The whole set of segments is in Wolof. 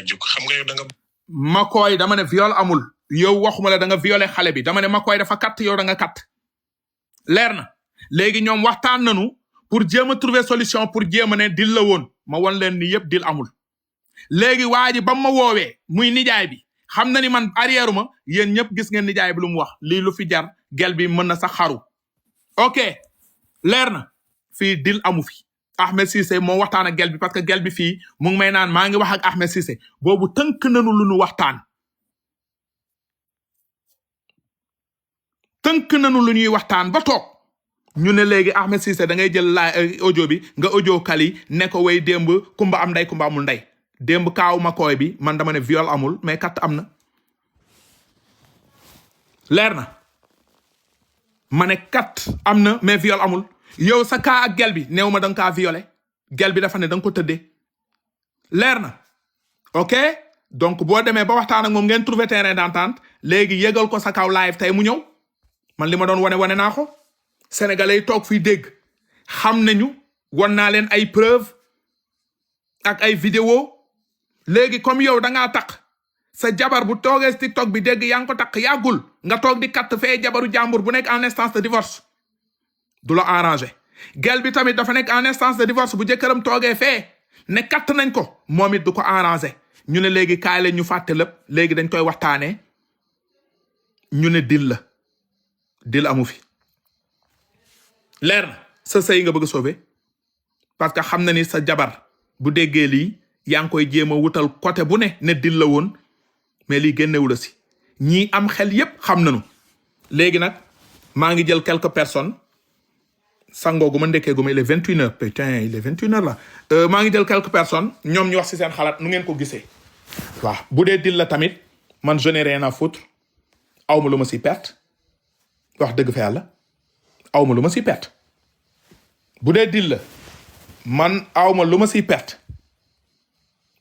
juk xam nga yow da nga Makoy dama ne viol amul yow waxuma la da nga violé xale bi dama ne Makoy dafa kat yow da nga kat leer na léegi ñoom waxtaan nañu pour jéem a trouver solution pour jéem a ne dil la woon ma won leen ni yëpp dil amul léegi waa ji ba ma woowee muy nijaay bi xam na ni man arrière ma yéen ñëpp gis ngeen nijaay bi lu mu wax lii lu fi jar gel bi mën na sax xaru ok leer na fii dil amu fi Ahmed Cissé moo waxtaan ak gel bi parce que gel bi fii mu ngi may naan maa ngi wax ak Ahmed Cissé boobu tënk nañu lu nu waxtaan tënk nañu lu ñuy waxtaan ba toog ñu ne léegi Ahmed Cissé da ngay jël la audio bi nga audio kali ne ko way démb kumba am nday kumba amul nday démb kaaw Makoy bi man dama ne viol amul mais kat am na leer na ma ne kat am na mais viol amul yow sa kaa ak gel bi néew ma da nga kaa violé gel bi dafa ne da nga ko tëddee leer na ok donc boo demee ba waxtaan ak moom ngeen trouver terrain d'entente léegi yëgal ko sa kaw live tey mu ñëw man li ma doon wane naa ko sénégalais yi toog fii dégg xam nañu won naa leen ay preuve ak ay vidéo léegi comme yow da ngaa taq sa jabar bu toogee TikTok bi dégg yaa ngi ko taq yàggul nga toog di katt fee jabaru jàmbur bu nekk en instance de divorce du la arrangé gel bi tamit dafa nekk en instance de divorce bu jëkkëram toogee fee ne katt nañ ko moom it du ko arrangé ñu ne léegi kaay leen ñu fàtte lépp léegi dañ koy waxtaanee ñu ne dil amu fi leer na sa sëy nga bëgg a sauver parce que xam na ni sa jabar bu déggee lii yaa ngi koy jéem a wutal côté bu ne dil la woon mais lii génnewu la si ñii am xel yépp xam nañu léegi nag maa ngi jël quelques personnes sangoo gu ma ndekkee gu ma il est 21h putain il est 21h là maa ngi jël quelques personnes ñoom ñu wax si seen xalaat nu ngeen ko gisee waaw bu dee dil la tamit man je n'ai rien à foutre awma lu ma si perte wax dëgg fa yàlla awma lu ma si perte bu dee dil la man awma lu ma si perte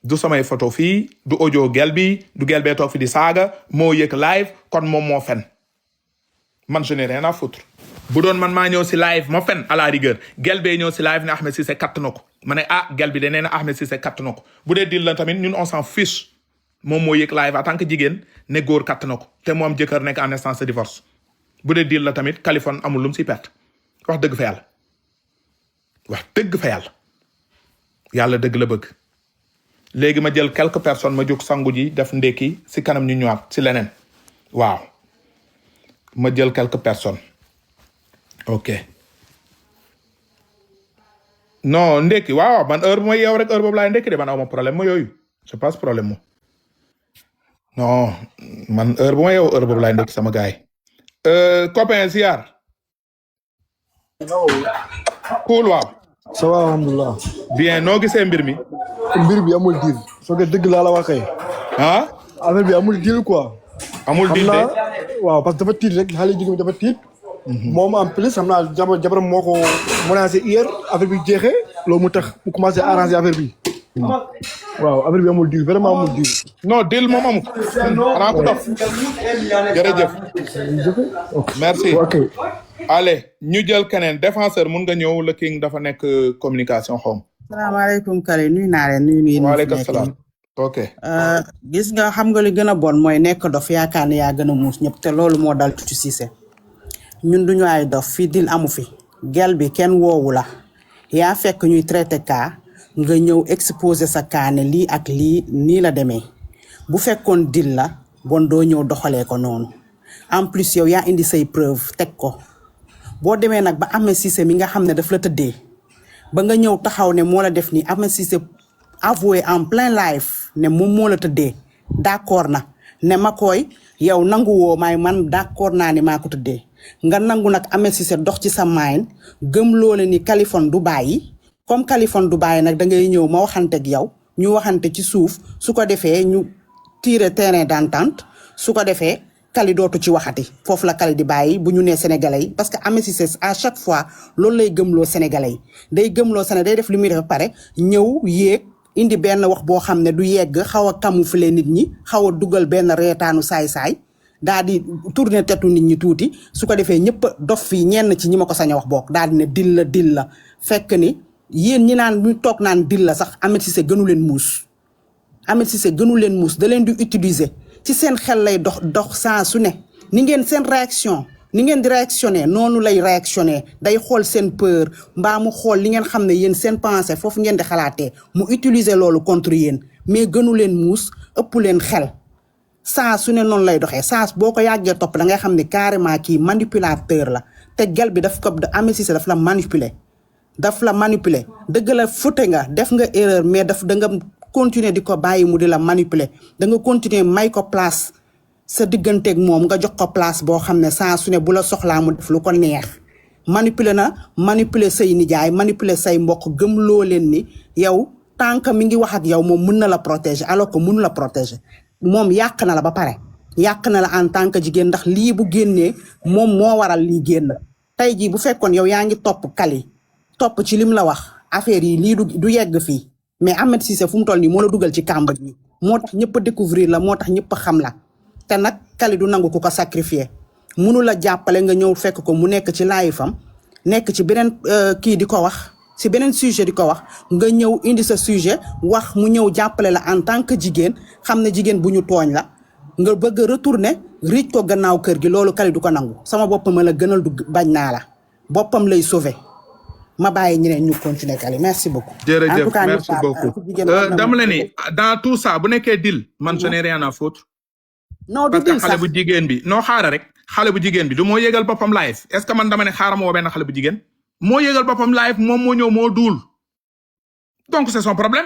du samay photo fii du audio gel bi du gel bee toog fi di saaga moo yëg live kon moom moo fen man je n'ai rien à foutre bu doon man maa ñëw si live ma fen à la rigueur gel bee ñëw si live ne Ahmed Cissé katt na ko ma ne gel bi de nee na Ahmed Cissé katt na ko bu dee dil la tamit ñun on s'en fiche moom moo yëg live en tant que jigéen ne góor katt na ko te moom jëkkër nekk en instance de divorce bu dee dil la tamit Kaliphone amul lu mu si perte wax dëgg fa yàlla wax dëgg fa yàlla dëgg la bëgg léegi ma jël quelques personnes ma jóg sangu ji def ndekki si kanam ñu ñëwaat si leneen waaw ma jël quelques personnes ok non ndekki waaw man heure bu ma yeew rek heure boobu laay ndekki de man aw ma problème ma yooyu c'est pas problème mo non man heure bu ma yeew heure boobu laay ndekki sama gars yi copain ziar cool waaw ça va alhamdulilah bien noo gisee mbir mi bi amul deal soo ko dëgg laa la waxee affaire bi amul deal quoi amul deal de waaw parce que dafa tiit rek xale jigéen bi dafa tiit moom en plus xam naa jabaram moo ko menacé hier affaire bi jeexee loolu mu tax mu commencé arranger affaire bi waaw affaire bi amul deal vraiment amul deal non deal moom amul xanaa ko dof jërëjëf merci ok allez ñu jël keneen défenseur mun nga ñëw le king dafa nekk communication xawma salaamaaleykum Kale nuyu naa leen nuyu waaleykum salaam ok gis nga xam nga li gën a bon mooy nekk dof yaakaar ne yaa gën a muus ñëpp te loolu moo dal Tuuti Cissé ñun duñu ay dof fii dil amu fi gel bi kenn woowu la yaa fekk ñuy traité cas nga ñëw exposé sa cas ne lii ak lii nii la demee bu fekkoon dil la bon doo ñëw doxalee ko noonu en plus yow yaa indi say preuve teg ko boo demee nag ba Ahmed Cissé mi nga xam ne daf la tëddee ba nga ñëw taxaw ne moo la def nii Ahmed Cissé avoué en plein live ne moom moo la tëddee d'accord na ne Makoy yow nangu woo may man d'accord naa ne maa ko tëddee nga nangu nag Ahmed Cissé dox ci sa maayin gëm loole ni Kaliphone du bàyyi comme Kaliphone du bàyyi nag da ngay ñëw ma waxanteeg yow ñu waxante ci suuf su ko defee ñu tirer terrain d'entente su ko defee Kali dootu ci waxati foofu la Kali di bàyyi bu ñu nee sénégalais yi parce que Ahmed Cissé à chaque fois loolu lay gëmloo sénégalais yi day gëmloo sénégalais day def li muy def ba pare ñëw yéeg indi benn wax boo xam ne du yegg xaw a camoufler nit ñi xaw a dugal benn reetaanu saay-saay daal di tourner tetu nit ñi tuuti su ko defee ñëpp dof fii ñenn ci ñi ma ko sañ a wax bokk daal di ne dil la fekk ni yéen ñi naan ñu toog naan dil la sax Ahmed Cissé gënu leen muus Ahmed Cissé gënu leen muus da leen di utiliser ci seen xel lay dox saa su ne ni ngeen seen réaction ni ngeen di réactionner noonu lay réactionner day xool seen peur mbaa mu xool li ngeen xam ne yéen seen pensée foofu ngeen di xalaatee mu utiliser loolu contre yéen mais gënu leen muus ëpp leen xel saa su ne noonu lay doxee saa boo ko yàggee topp da ngay xam ne carrément kii manipulateur la te gel bi daf ko Ahmed Cissé daf la manipuler dëgg la fute nga def nga erreur mais da nga continuer di ko bàyyi mu di la manipuler da nga continuer may ko place sa digganteeg moom nga jox ko place boo xam ne saa su ne bu la soxlaa mu def lu ko neex manipuler say nijaay manipuler say mbokk gëm loo leen ni yow tant que mi ngi wax ak yow moom mën na la protéger alors que mënu la protéger moom yàq na la ba pare yàq na la en tant que jigéen ndax lii bu génnee moom moo waral lii génn tey jii bu fekkoon yow yaa ngi topp Kali topp ci lim la wax affaire yi lii du yegg fii mais Ahmed Cissé fu mu toll nii moo la dugal ci kàmb gi moo tax ñëpp a découvrir la moo tax ñëpp a xam la te nag Kali du nangu ku ko sacrifier munu la jàppale nga ñëw fekk ko mu nekk ci live fam nekk ci beneen kii di ko wax si beneen sujet di ko wax nga ñëw indi sa sujet wax mu ñëw jàppale la en tant que jigéen xam ne jigéen bu ñu tooñ la nga bëgg a retourner riij ko gannaaw kër gi loolu Kali du ko nangu sama boppam la gënal du bañ naa la boppam lay sauver ma bàyyi ñeneen ñu continuer Kali merci beaucoup. jërëjëf merci beaucoup dama la ni dans tout ça bu nekkee dil man je n'ai rien à foutre. non du dil sax xale bu jigéen bi noo xaara rek xale bu jigéen bi du moo yégal boppam live est-ce que man dama ne xaaral ma woo benn xale bu jigéen moo yégal boppam live moom moo ñëw moo duul donc c'est son problème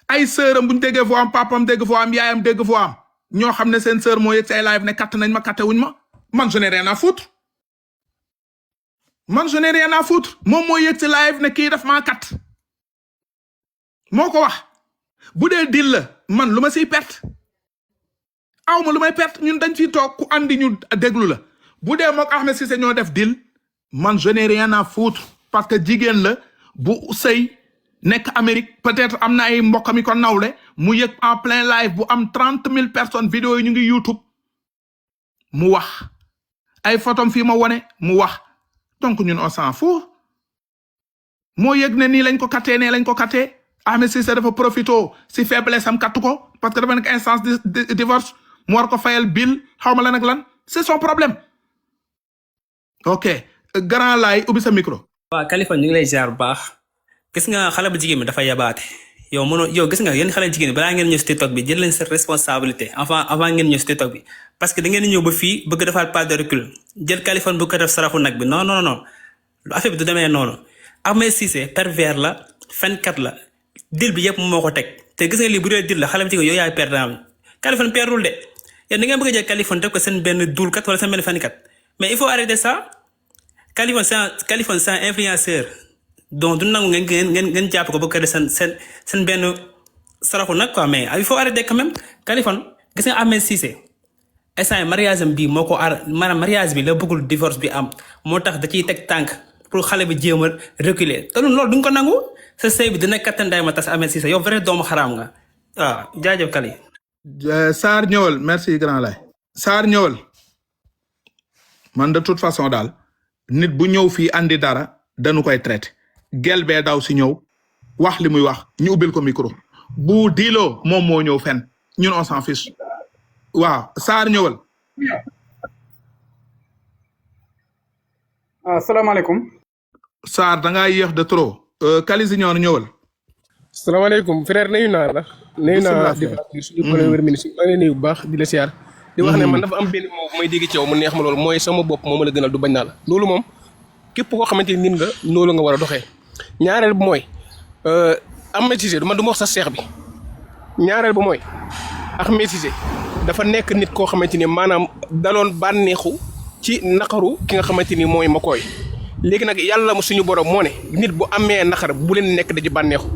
ay sœuram bu ñu déggee foo am papam dégg foo am yaayam dégg foo am ñoo xam ne seen sœur moo yëg si ay live ne katt nañ ma katte wuñ ma man je n'ai rien à foutre moom moo yëg si live ne kii daf maa kat moo ko wax bu dee dil la man lu ma siy perte aw ma lu may perte ñun dañ fi toog ku andi ñu déglu la bu dee mook Ahmed Cissé ñoo def dil man je n'ai rien à foutre parce que jigéen la bu sëy nekk Amérique peut-être am na ay mbokkam yi ko nawle mu yëg en plein live bu am 30 000 personnes vidéo yi ñu ngi YouTube mu wax ay photom fii ma wone mu wax donc ñun on s'en fout moo yëg ne nii lañ ko kattee nee lañ ko kattee Ahmed Cissé dafa profito si faiblesse am kattu ko parce que dafa nekk instance de divorce mu war ko fayal bill xaw ma lan ak lan c'est son problème ok grand laay ubbi sa micro. waaw Kaliphone ñu ngi lay ziar bu baax gis nga xale bu jigéen bi dafa yabaate yow gis nga yéen xale jigéen bi balaa ngeen ñëw si TikTok bi jël leen seen responsabilité avant ngeen ñëw si TikTok bi parce que da ngeen ñëw ba fii bëgg defaat pas de recul jël Kaliphone bu ko def sarafu nag bi non affaire bi du demee noonu Ahmed Cissé pervers la fenkat la dil bi yëpp moo ko teg te gis nga lii bu dee dil la xale bu jigéen yow yaay perdant am Kaliphone perdul de yéen da ngeen bëgg a jël Kaliphone def ko seen benn duulkat wala seen benn fenkat mais il faut arrêter ça Kaliphone c'est un influenceur donc du nangu ngeen jàpp ko ba ko def seen benn saraxu nag quoi mais il faut arrêter quand même Kaliphone gis nga Ahmed Cissé instant mariage am bii moo ko maanaam mariage bi la bëggul divorce bi am moo tax da ciy teg tànk pour xale bi jéem a reculer te loolu duñ ko nangu sa sëy bi dina kattandaay ma tas Ahmed Cissé yow vrai doomu xaraam nga waaw jaajëf Kali. Sarr ñëwal merci grand lay Sarr ñëwal man de toute façon daal nit bu ñëw fii andi dara dañu koy traité gel bee daw si ñëw wax li muy wax ñu ubbil ko micro bu diiloo moom moo ñëw fen ñun on s'en fiche waaw Sarr ñëwal. asalaamaaleykum. Sarr da ngaa yéex de trop. Kali Junior ñëwal. salaamaaleykum frère nuyu naa la. nuyu naa di suñu premier ministre maa ngi lay nuyu bu baax di la siyaar. di wax ne man dafa am benn moom may dégg ci yow mu neex ma loolu mooy sama bopp moo ma la gënal du bañ naa la loolu moom képp koo xamante ni nit nga loolu nga war a doxee. ñaareel bu mooy Ahmed Cissé man du ma wax sa seex bi ñaareel bu mooy Ahmed Cissé dafa nekk nit koo xamante ni maanaam daloon bànneexu ci naqaru ki nga xamante ni mooy Makoy léegi nag yàlla suñu borom moo ne nit bu amee naqar bu leen nekk daji bànneexu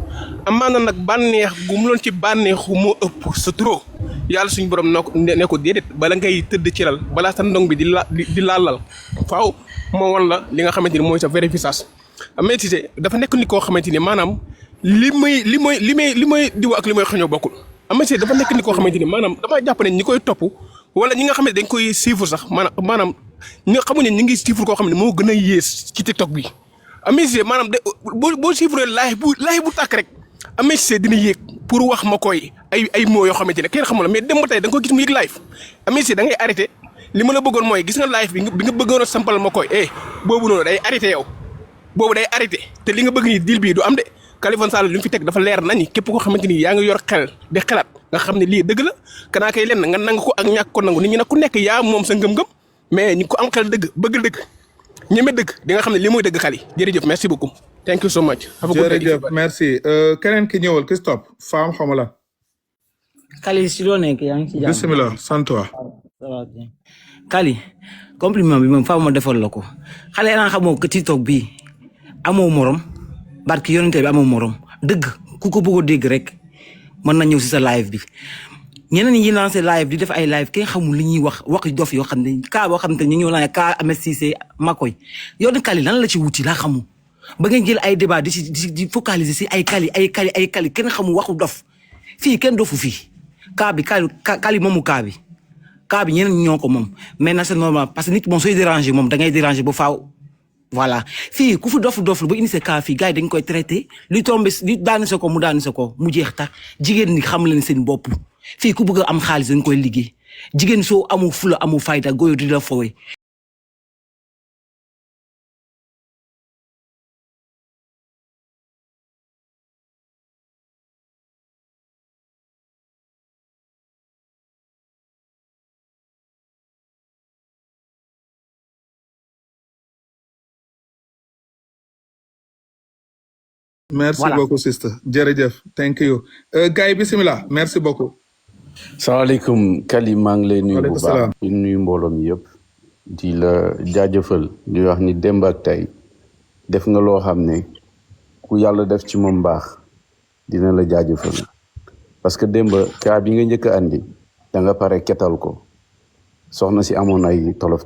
amaana nag bànneex gu mu loon ci bànneexu moo ëpp sa trop yàlla suñu borom ne ko déedéet bala ngay tëdd ci lal balaa sa ndong bi di laalal faaw moo wan la li nga xamante ni mooy sa vrai visage. Ahmed Cissé dafa nekk nit koo xamante ni maanaam li may diw ak li may xañoo bokkul. Ahmed Cissé dafa nekk nit koo xamante ni maanaam dama jàpp ne ñi koy topp wala ñi nga xam ne dañ koy suivre sax maanaam ñi xamuñu ñi ngi suivre koo xam ne moo gën a yées ci TikTok bi. Ahmed Cissé maanaam boo suivre laay bu tàkk rek Ahmed Cissé dina yéeg pour wax Makoy ay mots yoo xamante ne kenn xamul la mais dem ba tey da nga ko gis mu yéeg live Ahmed Cissé da ngay arrêté li ma la bëggoon mooy gis nga live bi nga bëggoon a sampal Makoy boobu noonu day arrêté yow boobu day arrêté te li nga bëgg nii deal bii du am de Khalifa Sall li mu fi teg dafa leer nañi képp koo xamante ni yaa ngi yor xel di xelaat nga xam ne lii dëgg la kanaa kay lenn nga nangu ko ak ñàkk ko nangu nit ñi nag ku nekk yaa moom sa ngëm-ngëm mais ñi ko am xel dëgg bëgg dëgg ñeme dëgg di nga xam ne lii mooy dëgg xali jërëjëf merci beaucoup thank you so much. jërëjëf merci keneen ki ñëwal ki stop faam xaw ma la. Kali si loo nekk yaa ngi ci jàmm. bisimilah sant wa. Kali compliment bi moom faaw ma defal la ko xale yaa xamoo que TikTok bii amoo morom barki yonente bi amoo morom dëgg ku ko bëgg a dégg rek mën na ñëw si sa live bi ñeneen ñi lancé live di def ay live kenn xamul li ñuy wax dof yoo xam ne kaa boo xam ne ñu ngi naan kaa Ahmed Cissé Makoy yow de Kali lan la ci wuti laa xamul ba ngeen jël ay débat di focaliser si ay Kali kenn xamul waxu dof fii kenn dofu fii kaa bi Kali moomu kaa bi ñeneen ñoo ko moom mais na c'est normal parce que nit moom sooy déranger moom da ngay déranger ba faaw voilà fii ku fi dof ba indi sa kaa fii gars yi dañ koy traité luy tombé li daani sa ko mu jeex tax jigéen ñi xam leen seen bopp fii ku bëgg a am xaalis dañ koy liggéey jigéen soo amul fula amul fayda goyo di la foowe merci beaucoup sister jërëjëf thank you gars yi bisimilah merci beaucoup. salaamaaleykum Kali maa ngi lay nuyu bu baax di nuyu mbooloo mi yëpp di la jaajëfal di wax ni démb ak tey def nga loo xam ne ku yàlla def ci moom baax dina la jaajëfal parce que démb kaa bi nga njëkk a andi da nga pare ketal ko soxna si amoon ay tolof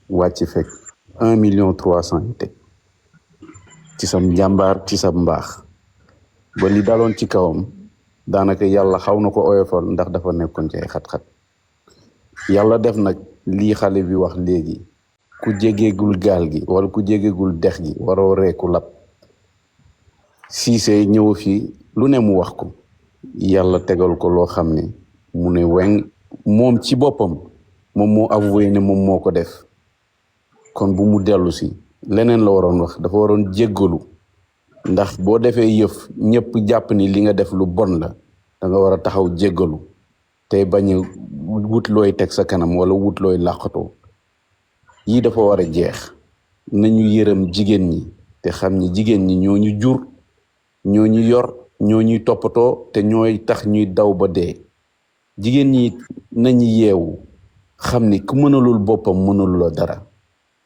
wàcc fekk 1,300,000 yi teg ci sam njàmbaar ci sam mbaax ba li daloon ci kawam daanaka yàlla xaw na ko oyofal ndax dafa nekkoon ci ay xat-xat yàlla def nag lii xale bi wax léegi ku jégeegul gaal gi wala ku jégeegul dex gi waroo reeku lab Cissé ñëw fi lu ne mu wax ko yàlla tegal ko loo xam ne mu ne weng moom ci boppam moom moo avoué ne moom moo ko def kon bu mu dellu si leneen la waroon wax dafa waroon jéggalu ndax boo defee yëf ñëpp jàpp ni li nga def lu bon la da nga war a taxaw jéggalu te bañ a wut looy teg sa kanam wala wut looy làqatoo yii dafa war a jeex nañu yërëm jigéen ñi te xam ni jigéen ñi ñoo ñu jur ñoo ñu yor ñoo ñuy toppatoo te ñooy tax ñuy daw ba dee jigéen ñi nañu yeewu xam ni ku mënalul boppam mënalul la dara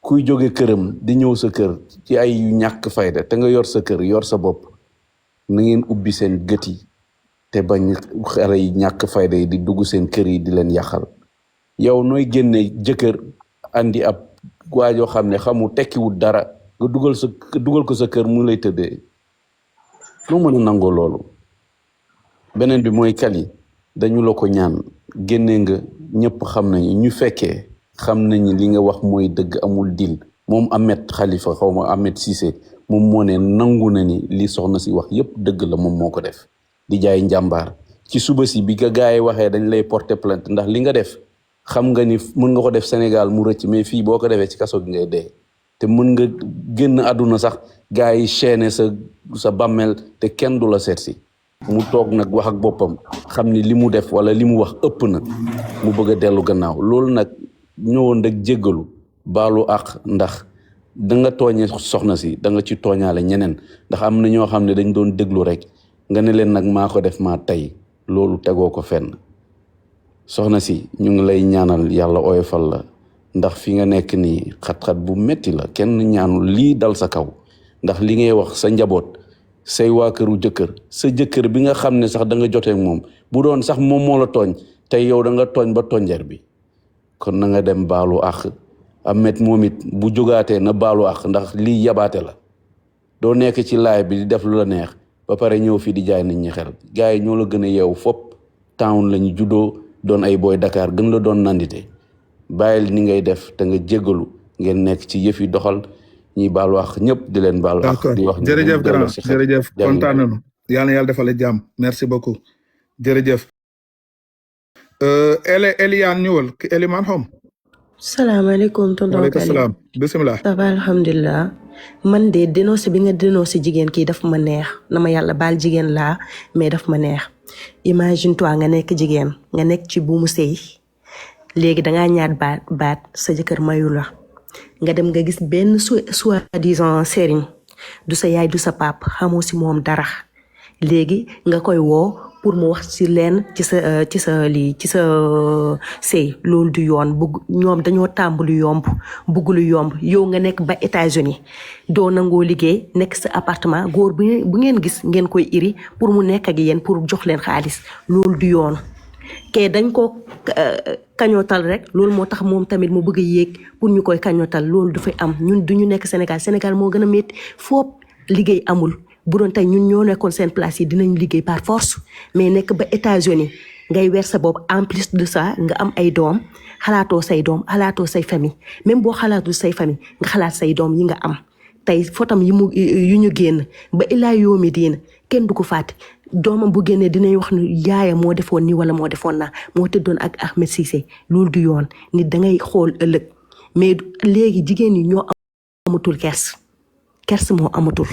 kuy jóge këram di ñëw sa kër ci ay yu ñàkk fayda te nga yor sa kër yor sa bopp na ngeen ubbi seen gët yi te bañ xale yi ñàkk fayda yi di dugg seen kër yi di leen yàqal yow nooy génne jëkkër andi ab waajoo xam ne xamu tekkiwul dara nga dugal ko sa kër mu lay tëddee lu mën a nangoo loolu beneen bi mooy Kali dañu la ko ñaan génne nga ñëpp xam nañu ñu fekkee xam nañu li nga wax mooy dëgg amul dil moom Ahmed Khalifa xaw ma Ahmed Cissé moom moo ne nangu na ni li soxna si wax yépp dëgg la moom moo ko def di jaay njàmbaar ci suba si bi ka gars yi waxee dañ lay porter plainte ndax li nga def xam nga ni mën nga ko def Sénégal mu rëcc mais fii boo ko defee ci kaso gi ngay dee te mën nga génn àdduna sax gars yi chaîné sa bàmmeel te kenn du la seet si mu toog nag wax ak boppam xam ni li mu def wala li mu wax ëpp na mu bëgg a dellu gannaaw loolu nag ñëwoon rek jéggalu baalu àq ndax da nga tooñe soxna si da nga ci tooñaale ñeneen ndax am na ñoo xam ne dañ doon déglu rek nga ne leen nag maa ko def maa tey loolu tegoo ko fenn soxna si ñu ngi lay ñaanal yàlla oyofal la ndax fi nga nekk nii xat-xat bu metti la kenn ñaanul lii dal sa kaw ndax li ngay wax sa njaboot say waa këru jëkkër sa jëkkër bi nga xam ne sax da nga jotee ak moom bu doon sax moom moo la tooñ tey yow da nga tooñ ba tonjeer bi kon na nga dem baalu àq Ahmed moom it bu jógaatee na baalu àq ndax lii yabaate la doo nekk ci laay bi di def lu la neex ba pare ñëw fii di jaay nit ñi xel gars yi ñoo la gën a yeewu fopp town lañu juddoo doon ay booy Dakar gën la doon nandite bàyyil ni ngay def te nga jéggalu ngeen nekk ci yëf yi doxal ñiy baalu àq ñëpp di leen baalu àq di wax jërëjëf grand jërëjëf kontaan nañu yàlla na yàlla defal la jàmm merci beaucoup jërëjëf Eliane ñëwal Eliman xom salaamaaleykum tonton waaleykum Kali salaam bisimilah ça va alhamdulilah man de dénoncé bi nga dénoncé jigéen kii daf ma neex na ma yàlla baal jigéen laa mais daf ma neex imagine toi nga nekk jigéen nga nekk ci buumu sëy léegi dangaa ñaat baat sa jëkkër mayu la nga dem nga gis benn soi-disant sëriñ du sa yaay du sa pap xamoo si moom dara léegi nga koy woo pour mu wax ci leen ci sa sëy loolu du yoon bugg ñoom dañoo tàmb lu yomb bugg lu yomb yow nga nekk ba États-Unis doo nangoo liggéey nekk sa appartement góor bu ngeen gis ngeen koy iri pour mu nekk ak yéen pour jox leen xaalis loolu du yoon kee dañ ko kañootal rek loolu moo tax moom tamit mu bëgg a yéeg pour ñu koy kañootal loolu dafay am ñun duñu nekk Sénégal moo gën a métti foop liggéey amul bu doon tey ñun ñoo nekkoon seen place yi dinañ liggéey par force mais nekk ba États-Unis ngay weer sa bopp en plus de ça nga am ay doom xalaatoo say doom xalaatoo say famille même boo xalaatul say famille nga xalaat say doom yi nga am tey fotam yu ñu génn ba ilaa yoomi diina kenn du ko fàtte doomam bu génnee dinañ wax ni yaayam moo defoon nii wala moo defoon naa moo tëddoon ak Ahmed Cissé loolu du yoon nit dangay xool ëllëg mais léegi jigéen ñi ñoo amatul kers moo amatul